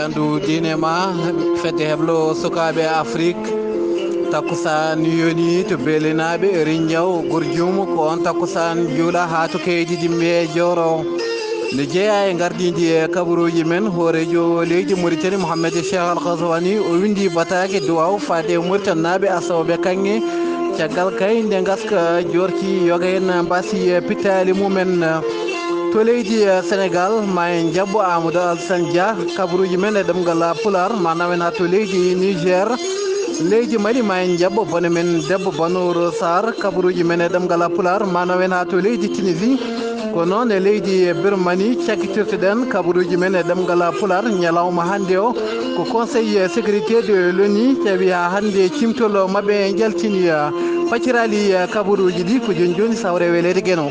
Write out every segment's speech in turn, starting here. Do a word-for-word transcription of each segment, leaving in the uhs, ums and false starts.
Ndu diine ma, fedde heblo sukaaɓe Afrik. Takkusaan yoni to Beelinaaɓe, Rinjaw, Gurjum, ko on takkusaan juula haa to keydi dimbe e jooro. Nde jeyaa e ngardiindi e kabaruuji men, hooreejo leydi Mauritanie, Mohamed Cheikh Al Ghazouani, o winndi bataake duwaaw faade e Mauritanie naaɓe asawɓe kaŋŋe. Caggal kay nde ngaska joorti yoga en mbasi pittaali mumen. To leydi Senegal, ma en njaɓɓo Amadou Alassane Dia, kabaruuji men e ɗemngal Pulaar, ma nawen haa to leydi Niger. Leydi Mali, ma en njaɓɓo bone men debbo Banoor Sarr, kabaruuji men e ɗemngal Pulaar, ma nawen haa to leydi Tunisie. Ko noon e leydi Birmanie cakkitirteɗen kabaruuji men e ɗemngal Pulaar ñalawma hannde o. Ko Conseil sécurité de l'ONU tawi haa hannde cimtol maɓɓe en jaltini, eh, pacciraali, eh, kabaruuji ɗi. Ko jooni jooni sawre weleede Geno.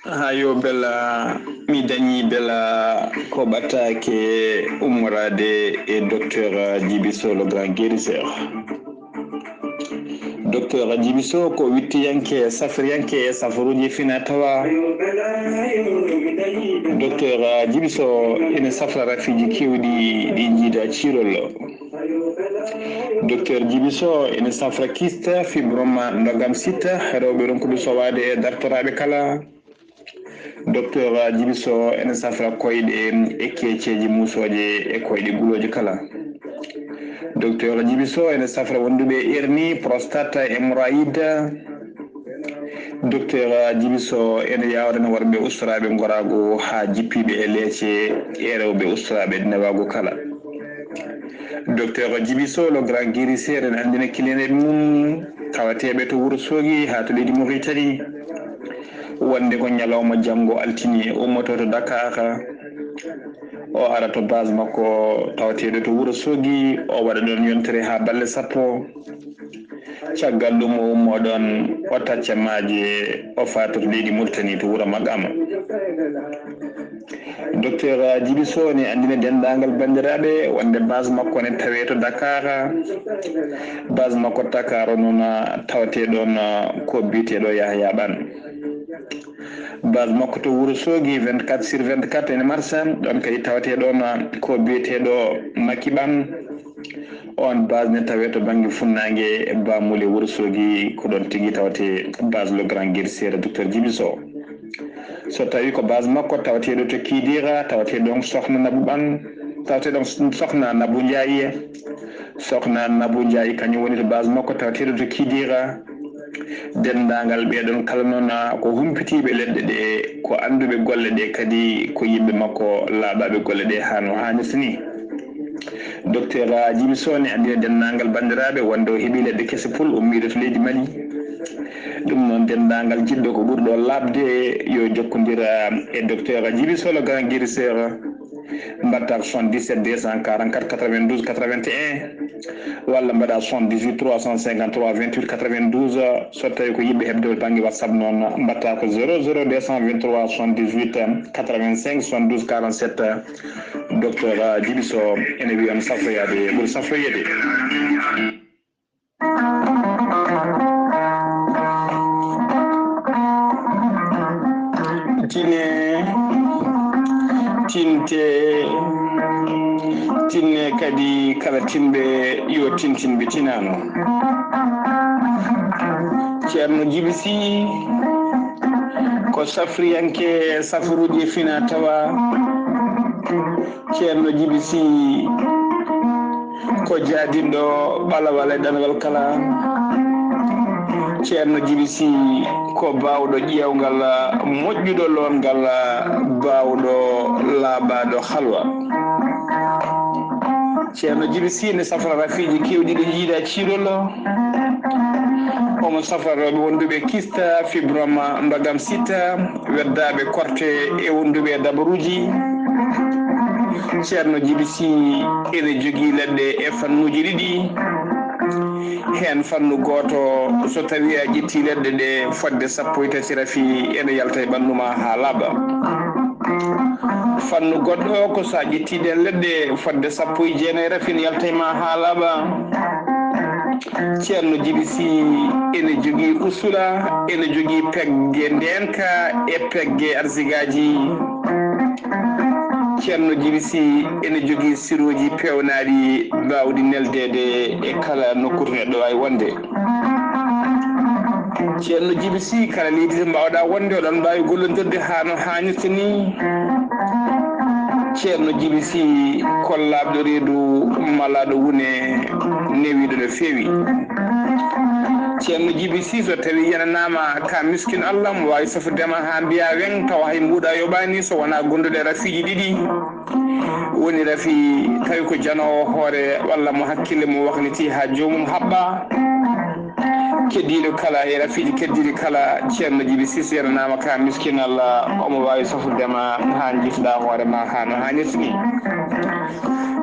Hayo bela, mi dañi bela ko ɓataake ummoraade e Docteur Djiby Sow, le grand guérisseur. Docteur Djiby Sow ko wittiyanke, safriyanke e safaruuji fina tawa. Docteur Djiby Sow ene safra rafiiji keewɗi ɗi jiida ciirol. Docteur Djiby Sow ene safra kyste, fibrome, ndogam sita, rewɓe ronkuɓe sowaade e dartoraaɓe kala. Docteur Djiby Sow ene safra koyɗe e keeceeji muusooje e koyɗe gulooje kala. Docteur Djiby Sow ene safra wonduɓe e hernie, prostate, hémorroïde. Docteur Djiby Sow ene yawrana worɓe ustoraaɓe ngoraagu haa jippiiɓe e leece e rewɓe ustoraaɓe newaagu kala. Docteur Djiby Sow, le grand guérisseur, ene anndina kiliyanɗe mum tawateeɓe to Wuro Soogi haa to leydi Mauritanie. Wonde ko ñalawma janngo altine, ummoto to Dakar. O ara to base makko tawateeɗo to Wuro Soogi, o waɗa ɗon yontere haa balle sappo. Caggal ɗum o ummo ɗon, o tacca maaje, o faata to leydi Mauritanie to wuro Makama. Docteur Djiby Sow ne anndina denndaangal banndiraaɓe wonde base makko ne tawee to Dakar. Base makko Dakar noon tawatee ɗoon ko biyeteeɗo Yahya Ban. Base makko to Wuro Soogi, vingt-quatre sur vingt-quatre ene marsa, ɗoon kadi tawatee ɗoon ko biyeteeɗo Macky Ban. Oon base ne tawee to bannge funnaange Bamule Wuro Soogi, ko ɗoon tigi tawatee base le grand guérisseur Docteur Djiby Sow. So tawii ko base makko tawateeɗo to Kidira, tawatee ɗoon Sokhna Nabou Ban, tawatee ɗoon Sokhna Nabou Ndiaye. Sokhna Nabou Ndiaye kañum woni to base makko tawateeɗo to Kidira. Denndaangal ɓee ɗoon kala noon ko humpitiiɓe leɗɗe ɗee, ko annduɓe golle ɗee, kadi ko yimɓe makko laaɓaaɓe golle ɗee haa no haanirta nii. Docteur Djiby Sow ne anndina denndaangal banndiraaɓe wonde o heɓii leɗɗe kese pul ummiiɗo to leydi Mali. Ɗum noon, denndaangal jiɗɗo ko ɓurɗo laaɓde yo jokkondir e Docteur Djiby Sow, le grand guérisseur, mbaɗta ko soixante-dix-sept deux cent quarante-quatre quatre-vingt-douze quatre-vingt-un, walla mbaɗa soixante-dix-huit trois cent cinquante-trois vingt-huit quatre-vingt-douze. So tawii ko yiɗɓe heɓde bannge WhatsApp noon, mbaɗta ko zéro zéro deux cent vingt-trois soixante-dix-huit quatre-vingt-cinq soixante-douze quarante-sept. Docteur Djiby Sow ene wiya on safroyaade ɓuri safroyeede. Tine, tinte, tinne kadi kala tinɓe yo tintin ɓe tinano. Ceerno Djiby Sy ko safriyanke safaruuji fina tawa. Ceerno Djiby Sy ko jaadinɗo ɓalawal e ɗanawal kala. Ceerno Djiby Sy ko baawɗo ƴeewngal, moƴƴuɗo loongal, baawɗo laaɓaaɗo halwa. Ceerno Djiby Sy ne safra rafiiji keewɗi ɗi jiida ciirol. Omo safra rewɓe wonduɓe kyste, fibrome, ndogam sita, weddaaɓe korte e wonduɓe e dabaruuji. Ceerno Djiby Sy ene jogii leɗɗe e fannuuji ɗiɗi. Heen fannu gooto, so tawii a ƴettii leɗɗe ɗe fodde sappo e tati rafi, ene yalta e ɓanndu ma haa laaɓa. Fannu goɗɗo ko so a ƴettii ɗeen leɗɗe fodde sappo e jeenayi rafi, ene yalta e ma haa laaɓa. Ceerno Jibi Sih ene jogii usula, ene jogii pegge ndeenka e pegge arsigaaji. Ceerno Jibi Sih ene jogii sirooji peewnaaɗi baawɗi neldeede e kala nokku to neɗɗo waawi wonde. Ceerno Jibi Sih, kala leydi to mbaawɗaa wonde, oɗon mbaawi gollondirde haa no haanirta ni. Ceerno Jibi Sih ko laaɓɗo reedu, malaaɗo wune, newiiɗo no feewi. Ceerno Jibi Sih, so tawii yananaama ka miskin Allah, mo waawi safude ma haa mbiyaa weŋ, tawa hay mbuuɗa yoɓaani, so wonaa gonduɗo e rafiiji ɗiɗi. Woni rafi tawi ko janoowo hoore walla mo hakkille mum waklitii haa joomum haɓɓa. Keddiiɗo kala e rafiiji keddiiɗi kala, Ceerno Jibi Sih, so yananaama ka miskin Allah, omo waawi safude ma haa njiituɗaa hoore ma haa no haanirta ni.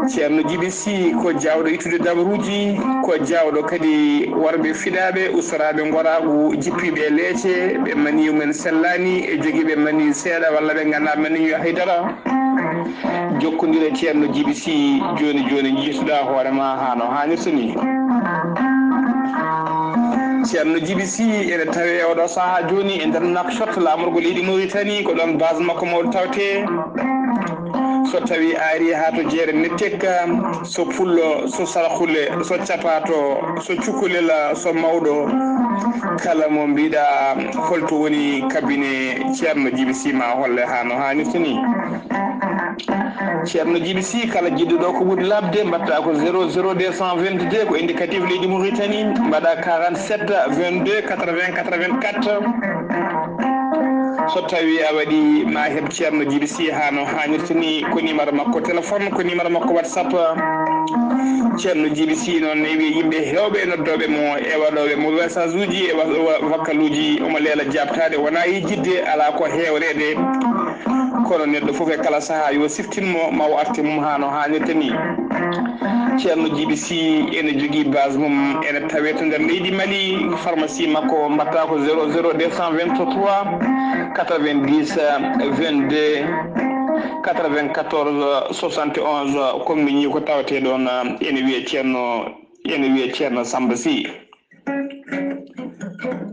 Ceerno Jibi Sih ko jaawɗo ittude dabaruuji, ko jaawɗo kadi warɓe fiɗaaɓe, ustoraaɓe ngoraagu, jippiiɓe e leece, ɓe maniyu men sellaani, e jogiiɓe maniyu seeɗa walla ɓe nganndaa maniyu haydara. Jokkondire Ceerno Jibi Sih jooni jooni, njiituɗaa hoore ma haa no haanirta ni. Ceerno Jibi Sih ene tawee oɗo sahaa jooni e nder Nouakchott, laamorgo leydi Mauritanie, ko ɗoon base makko mawɗo tawetee. So tawii a arii haa to jeere Nettek, so Pullo, so Saraxule, so Capaato, so Cukalel, so Mawɗo, kala mo mbiiɗaa holto woni cabinet Ceerno Jibi Sih, ma holle haa no haanirta ni. Ceerno Jibi Sih, kala jiɗɗo ɗo ko ɓuri laaɓde, mbaɗta ko zéro zéro deux cent vingt-deux, ko indicatif leydi Mauritanie, mbaɗa quarante-sept vingt-deux quatre-vingts quatre-vingt-quatre. So tawii a waɗi, ma heɓ Ceerno Jibi Sih haa no haanirta ni, ko numéro makko téléphone, ko numéro makko WhatsApp. Ceerno Jibi Sih noon ne wiya yimɓe heewɓe e noddooɓe mo e waɗooɓe mo message uji e wa-, wa-, vocal uji, omo leela jaabtaade, wonaa yejjitde, alaa ko heewreede. Kono neɗɗo fof e kala sahaa yo siftin mo, ma o arte mum haa no haanirta ni. Ceerno Jibi Sih ene jogii base mum, ene tawee to nder leydi Mali. Pharmacie makko mbaɗta ko zéro zéro deux cent vingt-trois quatre-vingt-dix vingt-deux quatre-vingt-quatorze soixante et onze. Ko mi ñii ko tawetee ɗoon, ene wiyee Ceerno, ene wiyee Ceerno Samba Sih.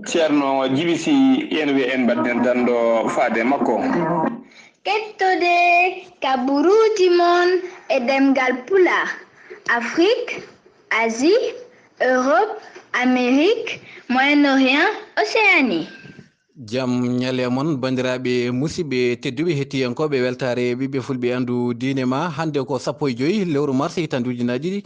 Ceerno Jibi Sih, ene wiyee en mbaɗden danndo faade e makko. Kettode kaburuuji mon e ɗemngal Pulaar, Afrique, Asie, Europe, Amérique, Moyen-Orient, Océanie. Jam ñalle mon, banndiraaɓe, musidɓe tedduɓe, hettiyankooɓe Weltaare Ɓiɓɓe Fulɓe Anndu Diine Ma. Hannde ko sappo e joy lewru mars, hitaande ujunaaji ɗiɗi,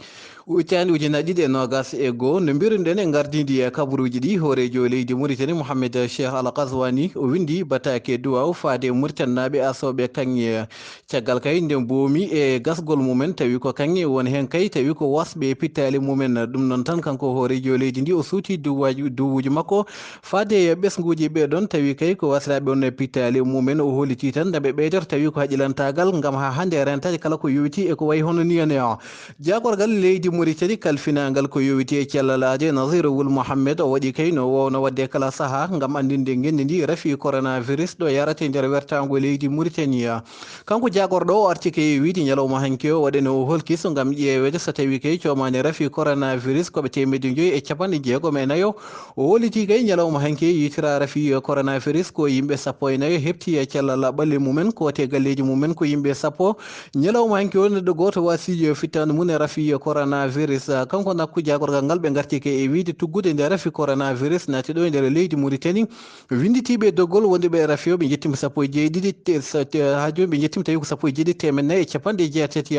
hitaande ujunaaji ɗiɗi e noogas e goo. No mbiruɗen e ngardiindi e kabaruuji ɗi, hooreejo leydi Mauritanie, Mohamed Cheikh Al Ghazouani, o winndi bataake duwaaw faade Mauritanie naaɓe asooɓe kaŋŋe. Caggal kay nde mboomi e gasgol mumen, tawi ko kaŋŋe woni heen kay, tawi ko wasɓe e pittaali mumen. Ɗum noon tan, kanko hooreejo leydi ndi, o suuti duwaaji, duwuuji makko faade e ɓesnguuji ɓee ɗoon, tawi kay ko wasiraaɓe on e pittaali mumen. O holliti tan nde ɓe ɓeydata, tawi ko haqqilantaagal, ngam haa hannde e reentaade kala ko yowitii e ko wayi hono nii en. Jaagorgal leydi Mauritanie kalfinaangal ko yowitii e cellal aade, Nazir Wul Mohammed, o waɗi kay no woowno waɗde kala sahaa ngam anndinde ngenndi ndi rafi coronavirus ɗo yarata e nder wertaango leydi Mauritanie. Kanko jaagorɗo o arti kay e wiyde ñalawma hanki o waɗane o holkiso ngam ƴeeweede so tawii kay coomaani rafi coronavirus ko ɓe teemedde joy e capanɗe jeegom e nayo. O hollitii kay ñalawma hanki yiytiraa rafi coronavirus ko yimɓe sappo e nayo heɓti e cellal ɓalli mumen, ko te galleeji mumen ko yimɓe sappo. Ñalawma hanki o neɗɗo gooto waasii fittaandu mum e rafi coronavirus. Kanko nokku jaagorgal ngal ɓe ngarti kay e wiyde tuggude nde rafi coronavirus naati ɗo e nder leydi Mauritanie. Winnditiiɓe e doggol wonduɓe e rafi o, ɓe njettiima sappo e jeeɗiɗi, te-, sa-, te-, haa jooni ɓe njettiima tawi ko sappo e jeeɗiɗi teemedde nayi e capanɗe jeetati.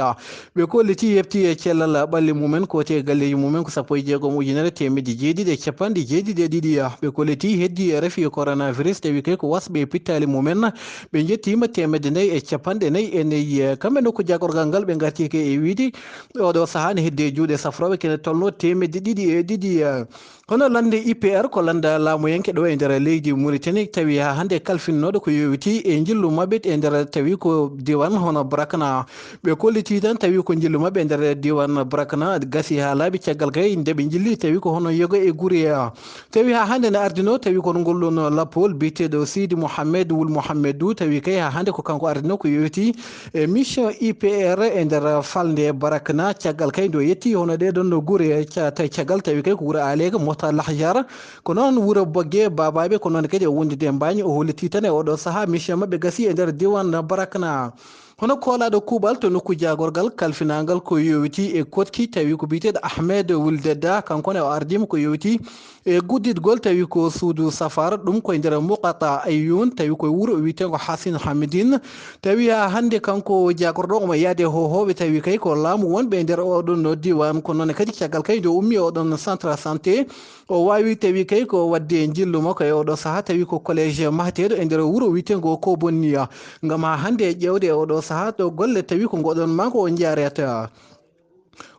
Ɓe kollitii heɓti e cellal ɓalli mumen, ko te galleeji mumen ko sappo e jeegom ujunere teemedde jeeɗiɗi e capanɗe jeeɗiɗi e ɗiɗi. Ɓe kollitii heddii e rafi coronavirus, tawi kay ko wasɓe e pittaali mumen. Ɓe njettiima teemedde nayi e capanɗe nayi e nayi. Kamɓe nokku jaagorgal ngal ɓe ngarti kay e wiyde, oɗo sahaa ne heddii e juuɗe safrooɓe kene tolnoo teemedde ɗiɗi e ɗiɗi. Hono lannde I P R ko lannda laamuyanke ɗo e nder leydi Mauritanie, tawi haa hannde kalfinnooɗo ko yowiti e njillu maɓɓe e nder, tawi ko diwan hono Brakna. Ɓe kolliti tan tawi ko njillu maɓɓe e nder diwan Brakna gasi haa laaɓi, caggal kay nde ɓe njilli tawi ko hono yoga e guriya. Tawi haa hannde ne ardino tawi kono ngol ɗon lappol biyeteeɗo Sidi Mohamed Wul Mohamedou, tawi kay haa hannde ko kanko ardino ko yowiti e mission I P R e nder falnde Barakna. Caggal kay ndo yetti hono ɗee ɗon no gure ca-, tawi caggal tawi kay ko wuro Aleka, Mota Lahjar, ko noon wuro Bogge, Babaɓe, ko noon kadi o wondude e Mbañi, o holliti tan e oɗo sahaa mission maɓɓe gasi e nder diwan Barakna. Hono koolaaɗo kuuɓal to nokku jaagorgal kalfinaangal ko yowiti e Koɗki, tawi ko biyeteeɗo Ahmed Wul Dedda, kanko ne o ardiima ko yowiti e gudditgol tawi ko suudu Safar, ɗum koye nder Muqata Ayyun, tawi koye wuro wiyeteengo Hasin Hamidin. Tawi haa hannde kanko jaagorɗo omo yaade hohooɓe, tawi kay ko laamu wonɓe e nder oɗon no diwan, ko noon kadi caggal kay nde o ummi oɗon centre santé, o waawi tawi kay ko waɗde njillu makko e oɗo sahaa, tawi ko collège maheteeɗo e nder wuro wiyeteengo Kobonniya, ngam haa hannde ƴeewde e oɗo sahaa ɗo golle tawi ko ngoɗon makko o njaarata.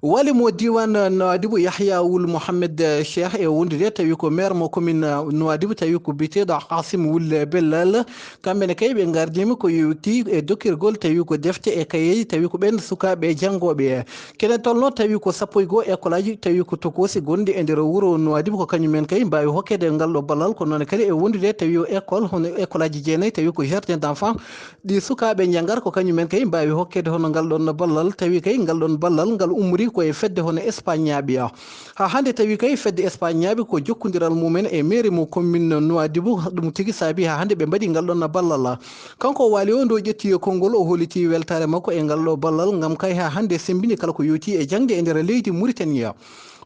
Wali mo diwan Nouadhibou Yahya Wul Mohamed Cheikh e wondude tawi ko maire mo commune Nouadhibou tawi ko biyeteeɗo Qasim Wul Bellal. Kamɓe ne kay ɓe ngardima ko yowti e dokkirgol tawi ko defte e kayeeji tawi ko ɓen sukaaɓe janngooɓe. Kene tolno tawi ko sappo e goo école aji tawi ko tokoosi gonɗi e nder wuro Nouadhibou, ko kañum en kay mbaawi hokkede ngal ɗo ballal, ko noon kadi e wondude tawi o école hono école aji jeenayi tawi ko jardin d'enfants ɗi sukaaɓe njanngar, ko kañum en kay mbaawi hokkede hono ngal ɗon ballal, tawi kay ngal ɗon ballal ngal ummori ko e fedde hono Espagnaaɓe. Haa hannde tawi kay fedde Espagnaaɓe ko jokkondiral mumen e mairie mo commune Nouadhibou, ɗum tigi saabi haa hannde ɓe mbaɗi ngal ɗon ballal. Kanko Waali o ndo ƴetti konngol o holliti weltaare makko e ngal ɗo ballal ngam kay haa hannde sembini kala ko yowti e jaŋde e nder leydi Mauritanie.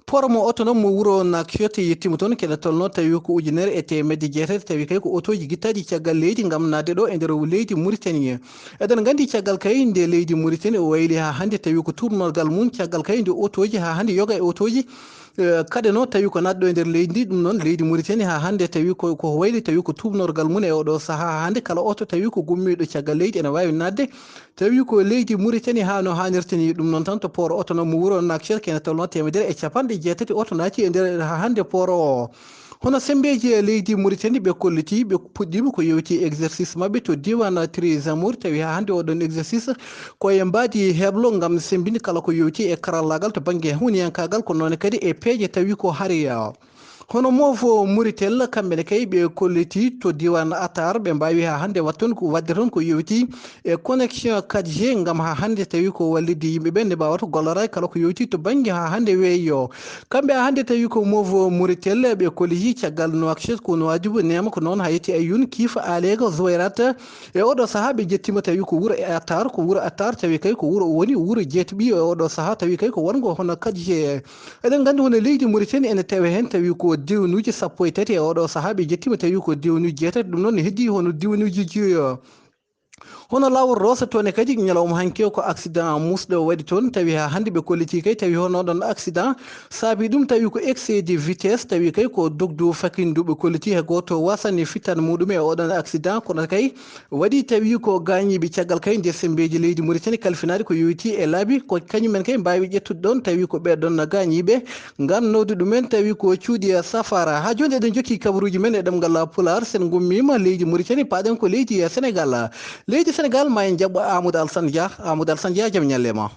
Port mo autonome mo wuro Nouakchott yettima toon kene tolno tawi ko ujunere e teemedde jeetati, tawi kay ko otooji gittaaɗi caggal leydi ngam naatde ɗo e nder leydi Mauritanie. Eɗen nganndi caggal kay nde leydi Mauritanie o wayli haa hannde tawi ko tuubnorgal mum caggal kay nde otooji haa hannde yoga e otooji, eh, kaɗeno tawi ko naatɗo e nder leydi ndi. Ɗum noon leydi Mauritanie haa hannde tawi ko, ko wayli tawi ko tuubnorgal mum e oɗo sahaa haa hannde kala oto tawi ko gummiiɗo caggal leydi ene waawi naatde. Tawi ko leydi Mauritanie haa no haanirta ni. Ɗum noon tan to port autonome mo wuro Nouakchott kene tolno teemedere e capanɗe jeetati oto naati e nder haa hannde port o. Hono semmbeeji e leydi Mauritanie ɓe kolliti, ɓe puɗɗiima ko yowti exercice maɓɓe to diiwaan Treizamour, tawi haa hannde oɗon exercice ko e mbaadi heblo ngam semmbinde kala ko yowti e karallaagal to bannge huuniyankaagal, ko noon kadi e peeje tawi ko hariya. Hono Movo Muritel, kamɓe ne kay ɓe kolliti to diiwaan Atar, ɓe mbaawi haa hannde waɗ toon ko, waɗde toon ko yowti e connexion quatre G ngam haa hannde tawi ko wallitde yimɓe ɓe nde mbaawata golloraade kala ko yowti to bannge haa hannde weeyo. Kamɓe haa hannde tawi ko Movo Muritel ɓe kolliti caggal Nouakchott ko Nouadhibou, Neema ko noon haa yetti Ayoun, Kiifa, Aleego, Zouérate. E oɗo sahaa ɓe jettiima tawi ko wuro e Atar, ko wuro Atar tawi kay ko wuro woni wuro jeetɓi e oɗo sahaa tawi kay ko wonngo hono quatre G. Eɗen nganndi hono leydi Mauritanie ene tawi heen tawi ko diwnuuji sappo e tati e oɗo sahaa ɓe jettiima tawi ko diwnuuji jeetati, ɗum noon ne heddii hono diwnuuji joyo. Hono laawol Rosso toon ne kadi ñalawma hanki o ko accident musɗo waɗi toon, tawi haa hannde ɓe kolliti kay tawi hono ɗon accident saabi ɗum tawi ko excès de vitesse, tawi kay ko dogdu fakindu ɓe kolliti he gooto wasani fittan muɗum e oɗon accident, kono kay waɗi tawi ko gaañiiɓe caggal kay nde semmbeeji leydi Mauritanie kalfinaaɗi ko yowiti e laabi, ko kañum en kay mbaawi ƴettude ɗoon tawi ko ɓee ɗoon gaañiiɓe ngam nawde ɗumen tawi ko cuuɗi e safara. Haa jooni eɗen jokki kabaruuji men e ɗemngal Pulaar, sen ngummiima leydi Mauritanie, paaɗen ko leydi Sénégal. Leydi Sénégal, ma en njaɓɓo Amadou Alassane Dia. Amadou Alassane Dia, jam ñalle ma.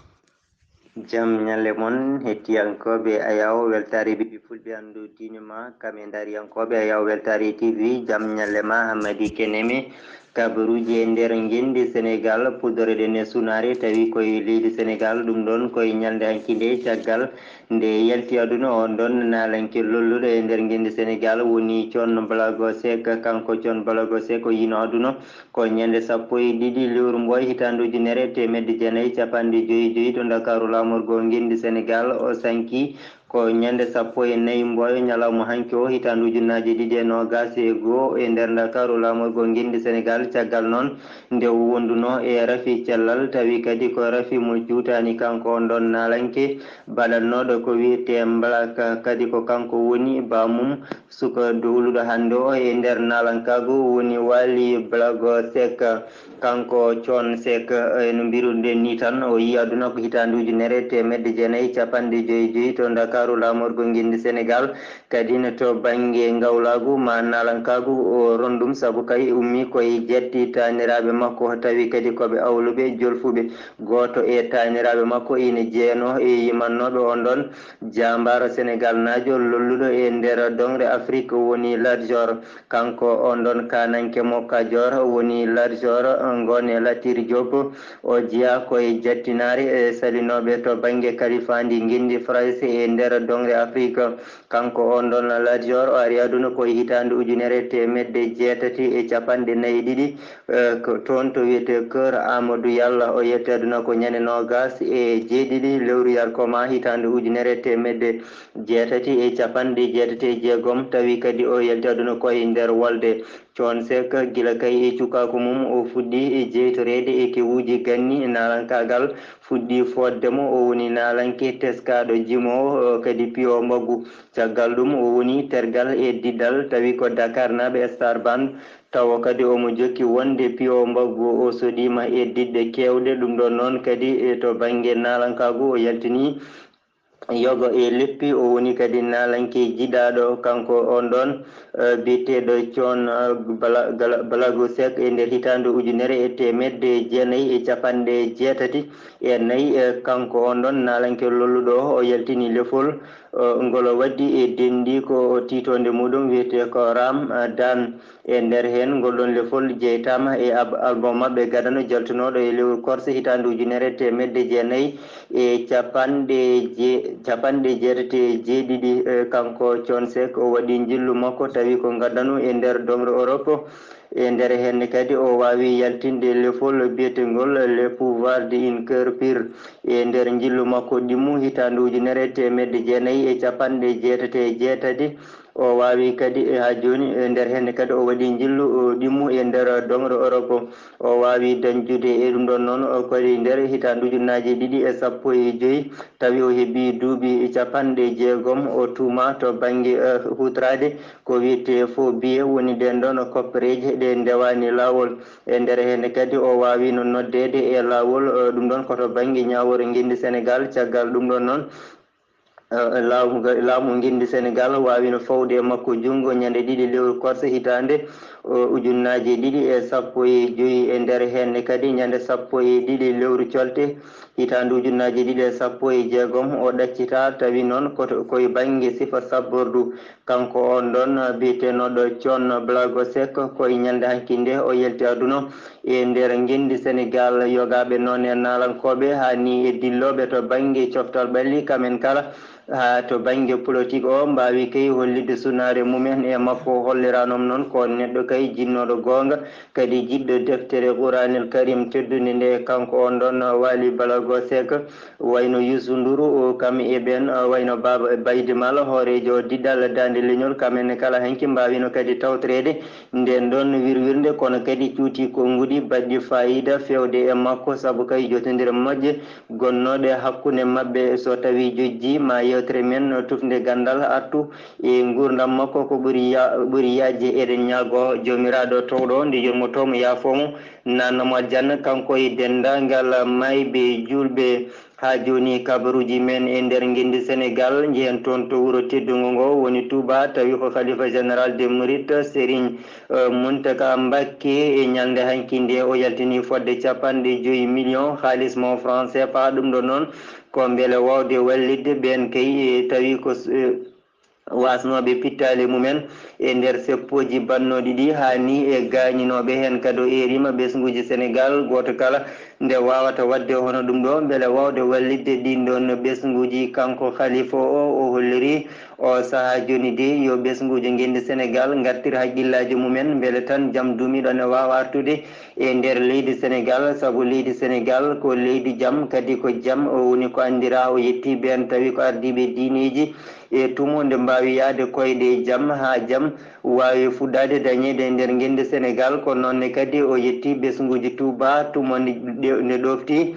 Jam ñalle mon, hettiyankooɓe Ayaw, weltaare ɓiɓɓe fulɓe anndu diine ma, kam e ndaariyankooɓe Ayaw Weltaare T V, jam ñalle ma, Hammadi Keneme. Kabaruuji e nder ngenndi Senegaal, puɗɗoreɗen e sunaare, tawi koye leydi Senegaal, ɗum ɗoon koye ñalnde hanki nde, caggal nde yalti aduna, on ɗoon naalanke lolluɗo e nder ngenndi Senegaal woni Thione Ballago Seck. Kanko Thione Ballago Seck o yino aduna ko ñande sappo e ɗiɗi lewru Mboy, hitaande ujunere e teemedde jeenayi e capanɗe joyi e joyi, to Ndakaaru, laamorgo ngenndi Senegaal. O sanki ko ñande sappo e nayi Mboy, ñalawma hanki o, hitaande ujunnaaje ɗiɗi e noogaas e goo, e nder Ndakaaru, laamorgo ngenndi Senegaal. Caggal noon nde o wonduno e rafi cellal, tawi kadi ko rafi mo juutaani kanko on ɗon naalanke baɗannooɗo ko wiyetee Black, kadi ko kanko woni baamum. Suka dowluɗo hannde o e nder naalankaagu woni Wali Blago Seck. Kanko Thione Seck, e no mbiruɗen ni tan, o yii aduna ko hitaande ujunere e teemedde jeenayi e capanɗe joyi e joyi to Ndakaaru. Ndakaaru, laamorgo ngenndi Senegaal, kadi ne to bannge ngawlaagu ma naalankaagu, o ronndum sabu kay ummi koye jetti taaniraaɓe makko, tawi kadi ko ɓe awluɓe, jolfuɓe. Gooto e taaniraaɓe makko ina jeyanoo e yimannooɓe on ɗon jaambaaro Senegaalnaajo lolluɗo e nder doŋre Afrik, woni Lat Joor. Kanko on ɗon kaananke mo Kajoor woni Lat Joor, Ngoone Latiir Joop. O jeyaa koye jattinaare e salinooɓe to bannge kalifaandi ngenndi Farayse e nder doŋre Afrik. Kanko on ɗon Lat Joor o ari aduna ko e hitaande ujunere e teemedde jeetati e capanɗe nayi e ɗiɗi, eh, ko toon to wiyetee Kër Amadou Yàlla. O yalti aduna ko ñande noogaas e jeeɗiɗi lewru yarkomaa hitaande ujunere e teemedde jeetati e capanɗe jeetati e jeegom, tawi kadi o yalti aduna ko e nder wolde. Thione Seck, gila kay e cukaaku mum, o fuɗɗi e jeytoreede e kewuuji ganni. Naalankaagal fuɗɗi fooɗde mo. O woni naalanke teskaaɗo, jimoowo, kadi piyoowo mbaggu. Caggal ɗum, o woni tergal e diɗɗal, tawi ko Dakarnaaɓe Star Band. Tawo kadi omo jokki wonde piyoowo mbaggu o soɗiima e diɗɗe keewɗe. Ɗum ɗoon noon kadi, e to bannge naalankaagu, o yaltini yogo e leppi. O woni kadi naalanke jiɗaaɗo, kanko on ɗoon, eh, biyeteeɗo Thione, eh, Bala-, Gala-, Ballago Seck e nder hitaande ujunere e teemedde jeenayi e capanɗe jeetati e nayi. Eh, kanko on ɗoon naalanke lolluɗo o, o yaltini lefol, eh, ngol o waɗi e denndi ko tiitoonde muɗum wiyetee ko Ram, eh, Dan. E nder heen, ngol ɗoon lefol jeytaama e ab-, album maɓɓe gadano jaltunooɗo e lewru korse hitaande ujunere teemedde jeenayi e capanɗe je-, capanɗe jeetati e jeeɗiɗi. Eh, kanko Thione Seck, o waɗi njillu makko, tawi ko gadano e nder doŋre Europe. E nder heen kadi, o waawi yaltinde lefol biyeteengol Le Pouvoir de un Cœur Pur. E nder njillu makko ɗimmu hitaande ujunere teemedde jeenayi e capanɗe jeetati e jeetati, o waawi kadi, e haa jooni, e nder heen kadi o waɗi njillu, o, ɗimmu e nder doŋre Europe. O waawi dañjude e ɗum ɗoon noon, o, kadi nder hitaande ujunnaaje ɗiɗi e sappo e joy, tawi o heɓi duuɓi capanɗe jeegom, o tuumaa to bannge, eh, huutoraade ko wiyetee faux billet, woni ɗeen ɗoon koppereeje ɗe ndewaani laawol. E nder heen kadi o waawiino noddeede e laawol, eh, ɗum ɗoon ko to bannge ñaawoore ngenndi Senegaal. Caggal ɗum ɗoon noon, eh, laamu, laamu ngenndi Senegaal waawiino fawde e makko junngo ñande ɗiɗi lewru korse hitaande, eh, ujunnaaje ɗiɗi e sappo e joy. E nder heen kadi ñande sappo e ɗiɗi lewru colte hitaande ujunnaaje ɗiɗi e sappo e jeegom, o ɗaccitaa, tawi noon ko to, ko e bannge sifa sabbordu. Kanko on ɗon biyeteenoɗo Thione Blago Seck, ko e ñalnde hanki nde o yalti aduna e nder ngenndi Senegaal. Yogaaɓe noon e naalankooɓe, haa ni e dillooɓe to bannge coftal ɓalli, kamen kala haa to bannge politik o, mbaawi kay hollitde sunaare mumen e makko. Holliraanoo noon ko neɗɗo kay jinnooɗo goonga, kadi jiɗɗo deftere Quraanil Karim teddunde nde. Kanko on ɗon Waly Balago Seck, wayno Youssou Ndour, o, kam e ɓeen, o, wayno Baba Baydy Mal, hooreejo diɗɗal Daande Leñol, kam en kala hanki mbaawino kadi tawtoreede ndeen ɗoon wirwirnde, kono kadi cuuti konnguɗi baɗɗi faayiida feewde e makko, sabu kay jotondiral majje gonnooɗe hakkunde maɓɓe, so tawii jojjii, ma yeewtere men tufnde ganndal artu e nguurndam makko, ko ɓuri ya-, ɓuri yaajde. Eɗen ñaagoo Joomiraaɗo toowɗo o nde yurmotoo mo, yaafoo mo, naatna mo aljanna, kanko e denndaangal maayɓe juulɓe. Haa jooni, kabaruuji men e nder ngenndi Senegaal, njehen toon to wuro teddungo ngo woni Touba, tawi ko Khalifa Général des Mourides, Serigne, eh, Mountakha Mbacké, e ñalnde hanki nde o yaltini fodde capanɗe joyi million haalis mo franc C F A. Ɗum ɗo noon ko mbele waawde wallitde ɓeen kay, eh, tawi ko, eh, waasnooɓe pittaali mumen e nder seppooji bannooɗi ɗi, haa ni e gaañinooɓe heen kadi. O eeriima ɓesnguuji Senegaal, gooto kala nde waawata waɗde hono ɗum ɗo, mbele waawde wallitde ɗiin ɗoon ɓesnguuji. Kanko Khalifa o, o holliri o sahaa jooni de, yo ɓesnguuji ngenndi Senegaal ngartir hakkillaaji mumen, mbele tan jam duumiiɗo ne waawa artude e nder leydi Senegaal, sabu leydi Senegaal ko leydi jam, kadi ko jam o woni ko anndiraa. O yetti ɓeen tawi ko ardiiɓe diineeji e tumo nde mbaawi yahde koyɗe e jam, haa jam waawi fuɗɗaade dañeede e nder ngenndi Senegaal. Ko noon ne kadi o yetti ɓesnguuji Touba, tumo nde, nde ɗoofti.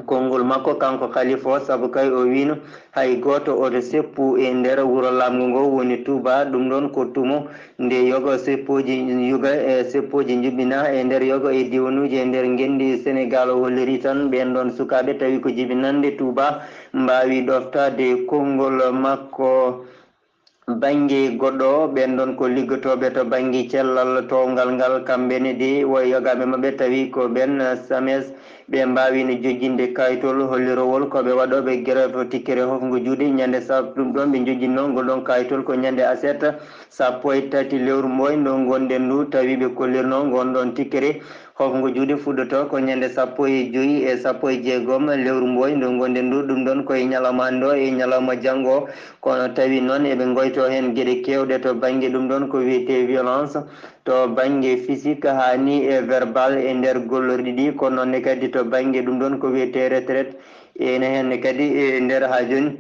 konngol makko kanko Khalifa o, sabu kay o wiino hay gooto oto seppu e nder wuro laamngo ngo woni Touba. Ɗum ɗon ko tumo nde yoga seppooji, yoga e seppooji njuɓɓina e nder yoga e diwanuuji e nder ngenndi Senegal. O holliri tan ɓeen ɗon sukaaɓe tawi ko jibinannde Touba mbaawi ɗoftaade konngol makko. Bannge goɗɗo, ɓeen ɗon ko liggotooɓe to bannge cellal towngal ngal, kamɓe ne de, wo yogaaɓe maɓɓe tawi ko ɓeen SAMES, ɓe mbaawiino jojjinde kayitol hollirowol ko ɓe waɗooɓe grève tikkere hofngo juuɗe ñande sab-, ɗum ɗon ɓe njojjinno ngol ɗon kayitol ko ñande aset sappo e tati lewru mboy ndo ngonɗen ndu, tawi ɓe kollirno ngon ɗon tikkere hofngo juuɗe fuɗɗoto ko ñande sappo e joy e sappo e jeegom lewru mboy ndo ngonɗen ndu, ɗum ɗon ko e ñalawma hannde o e ñalawma janngo. Kono tawi noon eɓe ngoyto heen geɗe keewɗe to bannge ɗum ɗon ko wiyetee violence, to bannge physique haa ni e verbal e nder gollorɗi ɗi, kono noon ne kadi to bannge ɗum ɗon ko wiyetee retraite, ene heen ne kadi e nder haa jooni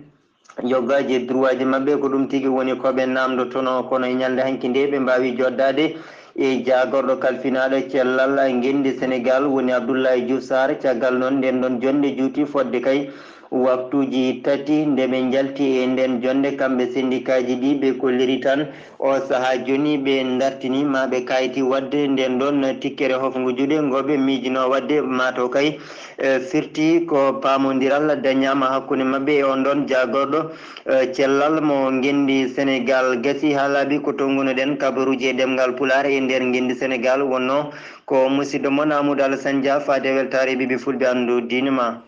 yoggaaji e droitji maɓɓe, ko ɗum tigi woni ko ɓe naamndotonoo. Kono e ñalnde hanki nde ɓe mbaawi joddaade e jaagorɗo kalfinaaɗo cellal ngenndi Senegal woni Abdoulaye Diouf Sarr. Caggal noon nden ɗon jonnde juuti fodde kay waktuuji tati nde ɓe njalti e nden jonnde, kamɓe sendikaaji ɗi ɓe kolliri tan o sahaa jooni ɓe ndartini ma ɓe kayti waɗde nden ɗon tikkere hofngo juuɗe ngo ɓe miijino waɗde, ma taw kay, eh, firti ko paamondiral dañaama hakkunde maɓɓe e on ɗon jaagorɗo, eh, cellal mo ngenndi Senegal. Gasi haa laaɓi ko tonngunoɗen kabaruuji e ɗemngal Pulaar e nder ngenndi Senegal wonno ko musidɗo mon Amadou Alassane Dia faade weltaare ɓiɓɓe fulɓe anndu diine ma.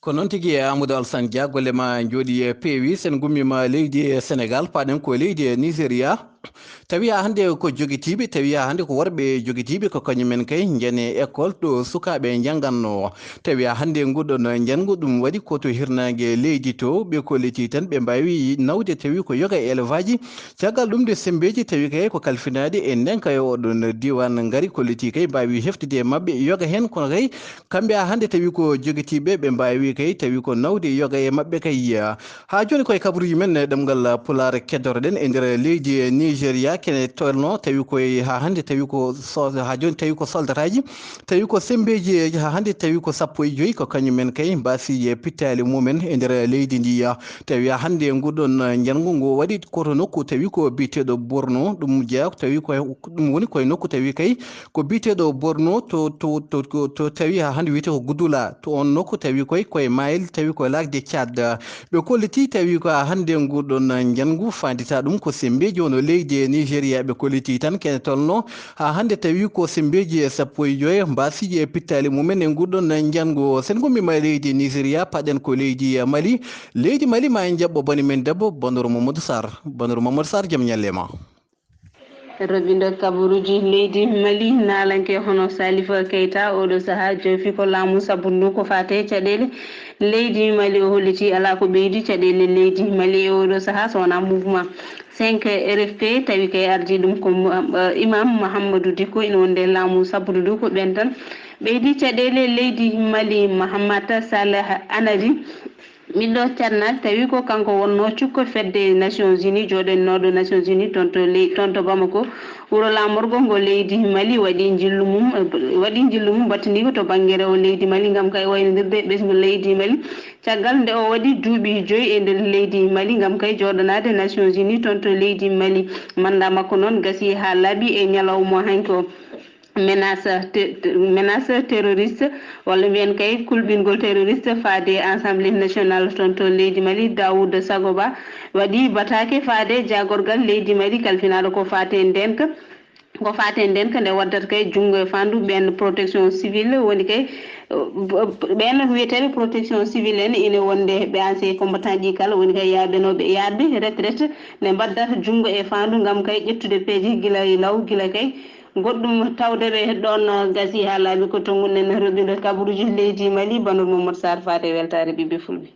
Ko noon tigi, Amadou Alassane Dia, golle ma njooɗi e peewi. Sen ngummiima leydi Senegal, paaɗen ko leydi Nigeria. Tawi haa hannde ko jogitiiɓe, tawi haa hannde ko worɓe jogitiiɓe, ko kañumen kay njani école ɗo sukaaɓe njannganno. Tawi haa hannde nguɗon njanngu ɗum waɗi ko to hirnaange leydi to, ɓe kolliti tan ɓe mbaawi nawde tawi ko yoga e élève aji. Caggal ɗum de sembeeji tawi kay ko kalfinaade e ndeenka e oɗon diiwaan ngari kolliti kay mbaawi heftude e maɓɓe yoga heen, kono kay kamɓe haa hannde tawi ko jogitiiɓe ɓe mbaawi kay tawi ko nawde yoga e maɓɓe kay. Haa jooni koye kabaruuji men e ɗemngal Pulaar keddoro-ɗen e nder leydi Nigeria kene tolno tawi koye haa hannde tawi ko so-, haa jooni tawi ko soldataaji, tawi ko sembeeji haa hannde tawi ko sappo e joy ko kañum en kay mbaasi e pittaali mumen e nder leydi ndi. Tawi haa hannde nguɗon njanngu ngu waɗi ko to nokku tawi ko biyeteeɗo Borno, ɗum jeyaa tawi ko, ɗum woni koye nokku tawi kay ko biyeteeɗo Borno to, to, to, to, to tawi haa hannde wiyetee ko Gudula, to on nokku tawi koye, koye maayel tawi ko lac de Tchad. Ɓe kolliti tawi ko haa hannde nguɗon njanngu fandita ɗum ko sembeeji wano leydi e Nigeria ɓe kolliti tan kene tolno haa hannde tawi ko sembeeji e sappo e joy mbaasiiji e pittaali mumen e nguɗon njanngu. Sen ngummiima leydi Nigeria, paɗen ko leydi Mali. Leydi Mali ma en jaɓɓo bani men debbo Banoro Mamadou Sarr. Banoro Mamadou Sarr, jam ñalle ma. Robindo kabaruuji leydi Mali naalanke hono Salifa Keita oɗo sahaa joofi ko laamu sabu ndu ko faate caɗeele leydi Mali. O holliti alaa ko ɓeydi caɗeele leydi Mali e oɗo sahaa so wonaa mouvement cinq R F P, tawi kay ardii ɗum ko Mu-, eh, Imam Mahamadou Dicko, ina wonde laamu sabu ndu ko ɓen tan ɓeydi caɗeele leydi Mali. Mahamata Saleh Anadi, ɓiɗɗo Carnac, tawi ko kanko wonnoo cukko fedde Nations Unies, jooɗennooɗo Nations Unies toon to ley-, toon to Bamako. Wuro laamorgo ngo leydi Mali waɗi njillu mum, waɗi njillu mum battiniiko to bannge rewo leydi Mali ngam kay waynondirde e ɓesngu leydi Mali. Caggal nde o waɗi duuɓi joyi e nder leydi Mali ngam kay jooɗanaade Nations Unies toon to leydi Mali. Mannda makko noon gasi haa laaɓi e ñalawma hanki o. Menace te-, te-, menace terroriste, walla mbiyen kay kulɓingol terroriste faade Assemblée nationale toon to leydi Mali, Daouda Sagoba, waɗi bataake faade jaagorgal leydi Mali kalfinaaɗo ko faate ndeenka, ko faate ndeenka nde waddata kay junngo e faandu ɓeen protection civile, woni kay, uh, ɓeen wiyeteeɓe protection civile en ine wonde ɓe ancien combattant ji kala, woni kay yaaɓenooɓe yaade retraite, nde mbaddata junngo e faandu ngam kay ƴettude peeje gila e law, gila kay goɗɗum tawde ɓe ɗoon gasi haa laaɓi ko to ngonɗen roɓindo kabaruuji leydi Mali, Banor Momod Sarr faade weltaare ɓiɓɓe fulɓe.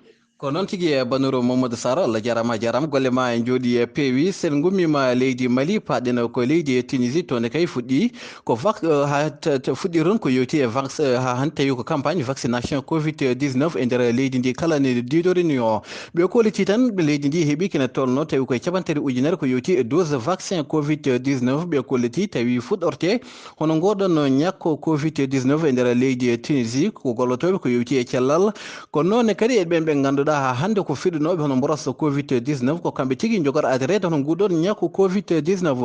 Ko noon tigi e banuro Mamadou Sara, Allah jarama jarama, golle ma e jooɗi e peewi. Sen gummima leydi Mali, paɗen ko leydi e Tunisie, toon kay fuɗɗi ko vac ha fuɗɗiron ko yowti e vac ha hande tawi ko campagne vaccination covid dix-neuf e nder leydi ndi kala ne diidorini o. Ɓe kolliti tan leydi ndi heeɓi kene tolno tawi koye capantaɗe ujunere ko yowti e dose vaccin covid dix-neuf ɓe kolliti tawi fuɗɗorte hono ngoɗon ñakko covid dix-neuf e nder leydi e Tunisie ko gollotoɓe ko yowti e cellal. Kono noon kadi e ɓen ɓe ngannduɗaa haa hannde ko fiɗunooɓe hono mboros covid dix-neuf ko kamɓe tigi njogor adirede hono nguɗon ñakko covid dix-neuf.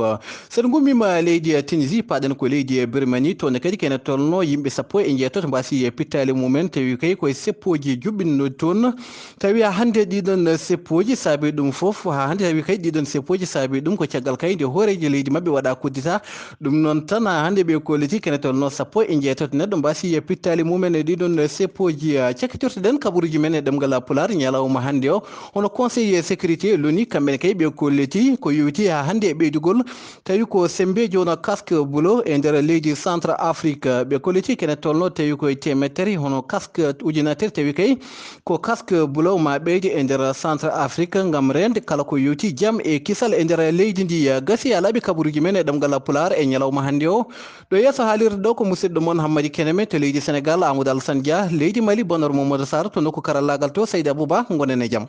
Sen gummima leydi e Tunisie paɗen ko leydi e Birmanie toon kadi kene tolno yimɓe sappo e njeetato mbasi e pittali mumen tawi kay koye seppoji juɓɓinno toon. Tawi haa hannde ɗiɗon seppoji saabi ɗum fof haa hannde tawi kay ɗiɗon seppoji saabi ɗum ko caggal kay nde hooreejo leydi maɓɓe waɗa kuddita. Ɗum noon tan haa hannde ɓe kolliti kene tolno sappo e njeetato neɗɗo mbasi e pittali mumen e ɗiɗon seppoji. Cakkitortoɗen kabaruji men e ɗemngal pulaar ñalawma hannde o hono conseiller sécurité loni kamɓe ne kay ɓe kolliti ko yowti haa hannde e ɓeydugol tawi ko sembeji wona casque bleu e nder leydi centre afrique ɓe kolliti kene tolno tawi koye temettere hono casque ujunateri tawi kay ko casque bleu ma ɓeyde e nder centre afrique ngam rende kala ko yowti jam e kisal e nder leydi ndi. Gasi alaɓe kabaruji men e ɗemngal pulaar e ñalawma hannde o. Ɗo yeeso haalirde ɗo ko musidɗo mon hammadi keneme to leydi sénégal amadou alassane dia leydi mali bonor mamadou sar to nokku karallagal to seydi abouba gonen e jam.